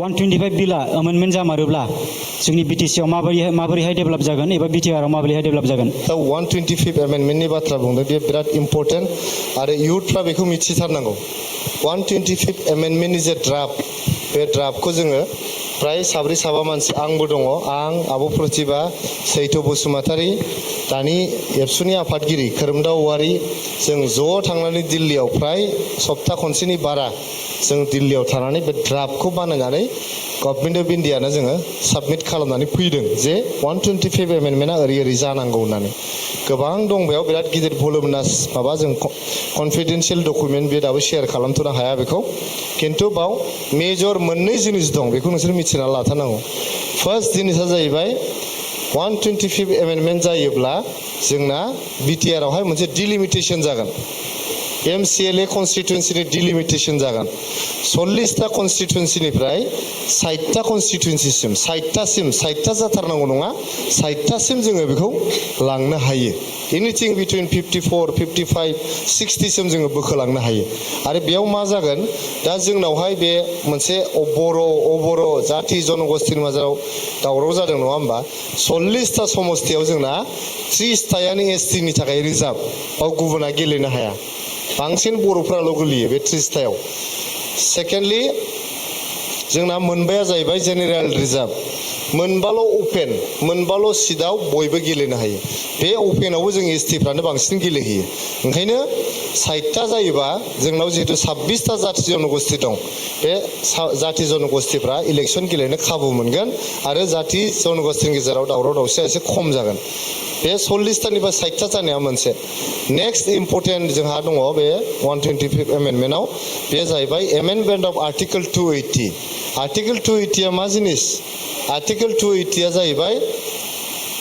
125 बिला अमेन्डमेन्ट जामारोब्ला जोंनि बिटिसिआव माबोरैहाय डेभेलप जागोन एबा बिटिआरआव माबोरैहाय डेभेलप जागोन? 125 एमेन्डमेन्टनि बाथ्रा बुंदों बे बिराद इम्पर्टेन्ट आरो इयुथफ्रा बेखौ मिथिथारनांगौ। 125 एमेन्डमेन्टनि जे ड्राफ्ट बे ड्राफ्टखौ जोङो प्राय साब्रै साबा मानसि आंबो दङ, आं आब' प्रतिभा, सैथ' बसुमतारी, दानि एबसुनि आफादगिरि खोरोमदाव औवारी जों ज' थांनानै दिल्लीयाव प्राय सप्ता खनसेनि बारा जों दिल्लीयाव थानानै बे ड्राफ्टखौ बानायनानै गभर्नमेन्ट अफ इन्डियानो जोङो साबमिट खालामनानै फैदों जे 125 एमेन्डमेन्टआ ओरै जानांगौ होननानै। गोबां दं बेयाव बिराद गिदिर भलुमिनास माबा जों कन्फिडेन्शियेल डकुमेन्ट बे दाबो शेयार खालामथ'नो हाया बेखौ, खिन्थु बाव मेजर मोननै जिनिस दं बेखौ नोंसोर मिथिना लाथारनांगौ। फार्स्ट जिनिसा जाहैबाय 125 एमेन्डमेन्ट जायोब्ला जोंना बिटिआरआवहाय मोनसे डिलिमिटेसन जागोन। MCLA कन्स्टिटुएन्सिनि डिलिमिटेसन जागोन। 40टा कन्स्टिटुएन्सिनिफ्राय 60टा कन्स्टिटुएन्सिसिम 60टा जाथारनांगौ नङा, 60टासिम जोङो बेखौ लांनो हायो। एनिथिं बिटुइन 54, 55, 60सिम जोङो बोखोलांनो हायो। आरो बेयाव मा जागोन, दा जोंनावहाय बे मोनसे अबर' जाति जनगोष्ठीनि माजाराव दावराव जादों नङा होमबा? 40टा समस्थियाव जोंना 30टायानो STनि थाखाय रिजार्भ, बाव गुबुना गेलेनो हाया। बांसिन बर'फ्राल' गोलैयो बे 30टायाव। सेकेन्डलि जोंना मोनबाया जाहैबाय जेनेरेल रिजार्भ, मोनबाल' अपेन, मोनबाल' सिटआव बयबो गेलेनो हायो। बे अपेनावबो जों STफ्रानो बांसिन गेलेहैयो। ओंखायनो 60टा जायोबा जोंनाव जिहेतु 26टा जाति जनगोष्ठी दं, बे जाति जनगोष्ठीफ्रा इलेक्सन गेलेनो खाबु मोनगोन आरो जाति जनगोष्ठीनि गेजेराव दावराव दावसिया एसे खम जागोन। बे 40टानिफ्राय 60टा जानाया मोनसे। नेक्स्ट इम्पर्टेन्ट जोंहा दङ बे 125 एमेन्डमेन्टआव, बे जाहैबाय एमेन्डमेन्ट अफ आर्टिकल 280। आर्टिकल 280आ मा जिनिस? आर्टिकल 280आ जाहैबाय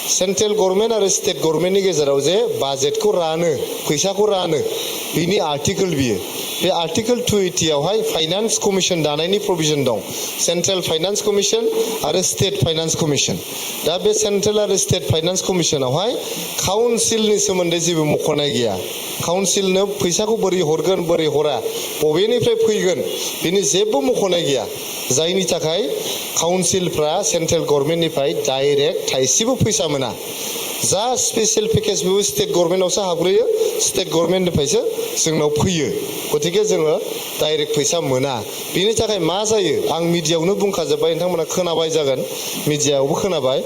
सेन्ट्रेल गभर्नमेन्ट आरो स्टेट गभर्नमेन्टनि गेजेराव जे बाजेटखौ रानो, फैसाखौ रानो, बिनि आर्टिकल बियो। बे आर्टिकल 280 आवहाय फाइनान्स कमिसन दानायनि प्रभिजन दं। सेन्ट्रेल फाइनान्स कमिसन आरो स्टेट फाइनान्स कमिसन। दा बे सेन्ट्रेल आरो स्टेट फाइनान्स कमिसनावहाय काउन्सिलनि सोमोन्दै जेबो मख'नाय गैया। काउन्सिलनो फैसाखौ बोरै हरगोन बोरै हरा, बबेनिफ्राय फैगोन, बिनि जेबो मख'नाय गैया। जायनि थाखाय काउन्सिलफ्रा सेन्ट्रेल गभर्नमेन्टनिफ्राय डाइरेक्ट थाइसेबो फैसा मोना। जा स्पेसियेल पेकेज बेबो स्टेट गभर्नमेन्टआवसो हाबग्रोयो, स्टेट गभर्नमेन्टनिफ्रायसो जोंनाव फैयो। गतिके जोङो डाइरेक्ट फैसा मोना। बिनि थाखाय मा जायो, आं मिडियायावनो बुंखाजोब्बाय, नोंथांमोना खोनाबाय जागोन, मिडियायावबो खोनाबाय,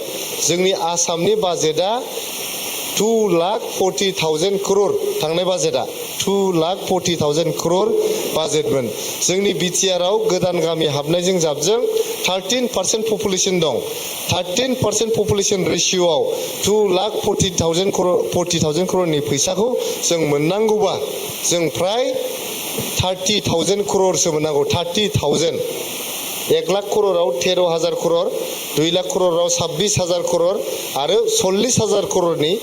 जोंनि आसामनि बाजेटआ 2,40,000 crore थांनाय बाजेटआ 2,40,000 crore बाजेटमोन। जोंनि बिटिआरआव गोदान गामि हाबनायजों जाबजों 13% पपुलेसन दं। 13% पपुलेसन रेशियोआव 2,40,000 crore फैसाखौ जों मोननांगौबा जों प्राय 30,000 crore मोननांगौ। 30,000 1 लाख करोड़ाव 13,000 करोड़, 2 लाख करोड़ाव 26,000 करोड़ आरो 40,000 करोड़नि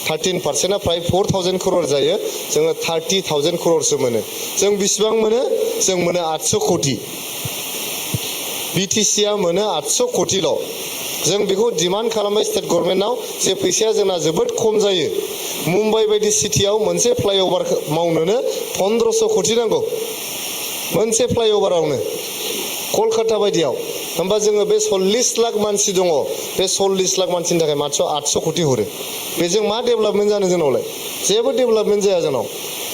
13%आ प्राय 4,000 करोड़ जायो। जोङो 30,000 करोड़सो मोनो। जों बेसेबां मोनो? जों मोनो 800 कोटी। BTCआ मोनो 800 कोटील'। जों बेखौ डिमान्ड खालामबाय स्टेट गभर्नमेन्टआव जे फैसाया जोंना जोबोद खम जायो। मुम्बाइ बायदि सिटियाव मोनसे फ्लाइअभार मावनोनो 1500 कोटी नांगौ, मोनसे फ्लाइअभारावनो। कलकाता बायदियाव होमबा जोङो बे 40 लाख मानसि दङ, बे 40 लाख मानसिनि थाखाय मात्र 800 कोटी हरो। बेजों मा डेभेलपमेन्ट जानो जोंनावलाय? जेबो डेभेलपमेन्ट जाया जोंनाव।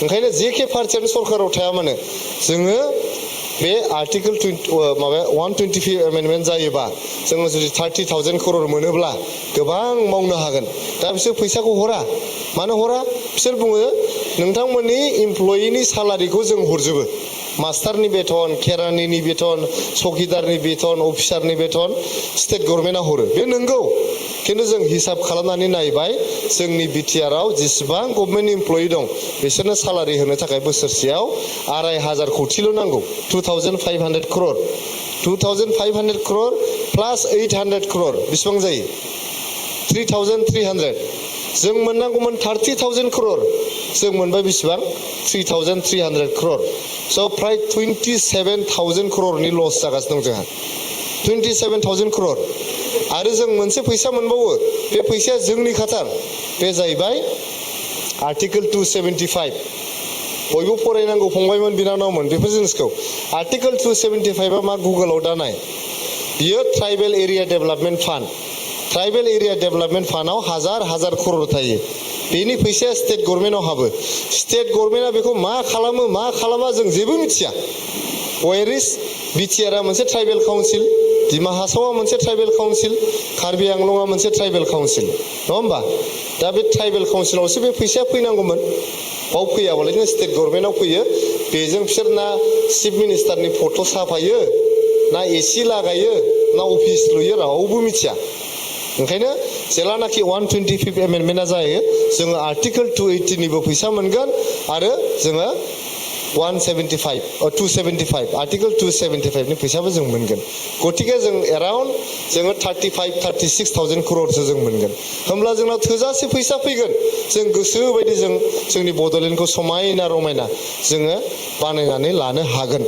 ओंखायनो जेखे पार्टियानो सरकाराव थाया मानो जोङो बे आर्टिकल 125 एमेन्डमेन्ट जायोबा जोङो जुदि 30,000 करोड़ मोनोब्ला गोबां मावनो हागोन। दा बिसोर फैसाखौ हरा। मानो हरा? बिसोर बुङो नोंथांमोननि इमप्लयिनि सालारिखौ जों हरजोबो। मास्टारनि बेथन, केरानिनि बेथन, चौकीदारनि बेथन, अफिसारनि बेथन स्टेट गभर्नमेन्टआ हरो। बे नंगौ, खिन्थु जों हिसाब खालामनानै नायबाय जोंनि बिटिआरआव जेसेबां गभर्नमेन्ट इमप्लयि दं बिसोरनो सालारि होनो थाखाय बोसोरसेयाव 2,500 कोटील' नांगौ। 2,500 करोड़। 2,500 करोड़ प्लास 800 करोड़ बेसेबां जायो? 3,300। जों मोननांगौमोन 30,000 करोड़, जों मोनबाय बेसेबां? 3,300 करोड़। स' प्राय 27,000 करोड़नि लस जागासिनो दं जोंहा। 27,000 करोड़। आरो जों मोनसे फैसा मोनबावो, बे फैसाया जोंनि खाथार, बे जाहैबाय आर्टिकल 275। बयबो फरायनांगौ फंबायमोन बिनानावमोन बेफोर जिनिसखौ। आर्टिकल 275 मा गुगोलाव दा नाय। बियो tribal area development fund tribal area development फान्डआव हाजार खरर थायो बेनि फैसाया स्टेट गभर्नमेन्टआव हाबो स्टेट गभर्नमेन्टआ बेखौ मा खालामो मा खालामा जों जेबो मिथिया वेरिस बिटिआरआ मोनसे ट्राइबेल काउन्सिल दिमा हासावआ मोनसे ट्राइबेल काउन्सिल कार्बि आंलंआ मोनसे ट्राइबेल काउन्सिल नङा होमबा दा बे ट्राइबेल काउन्सिलावसो बे फैसाया फैनांगौमोन बाव फैयाबालाय स्टेट गभर्नमेन्टआव फैयो बेजों बिसोर ना चिफ मिनिस्टारनि फट' साफायो ना एसि लागायो ना अफिस लुयो रावबो मिथिया ओंखायनो जेलानाखि 125 एमेन्डमेन्टआ जायो जोङो आर्टिकल 280 निबो फैसा मोनगोन आरो जोङो 275 आर्टिकल 275 नि फैसाबो जों मोनगोन गतिके जों एराउन्ड जोङो 36,000 crore जों मोनगोन होमब्ला जोंनाव थोजासे फैसा फैगोन जों गोसो बायदि जों जोंनि बड'लेण्डखौ समायना रमायना जोङो बानायनानै लानो हागोन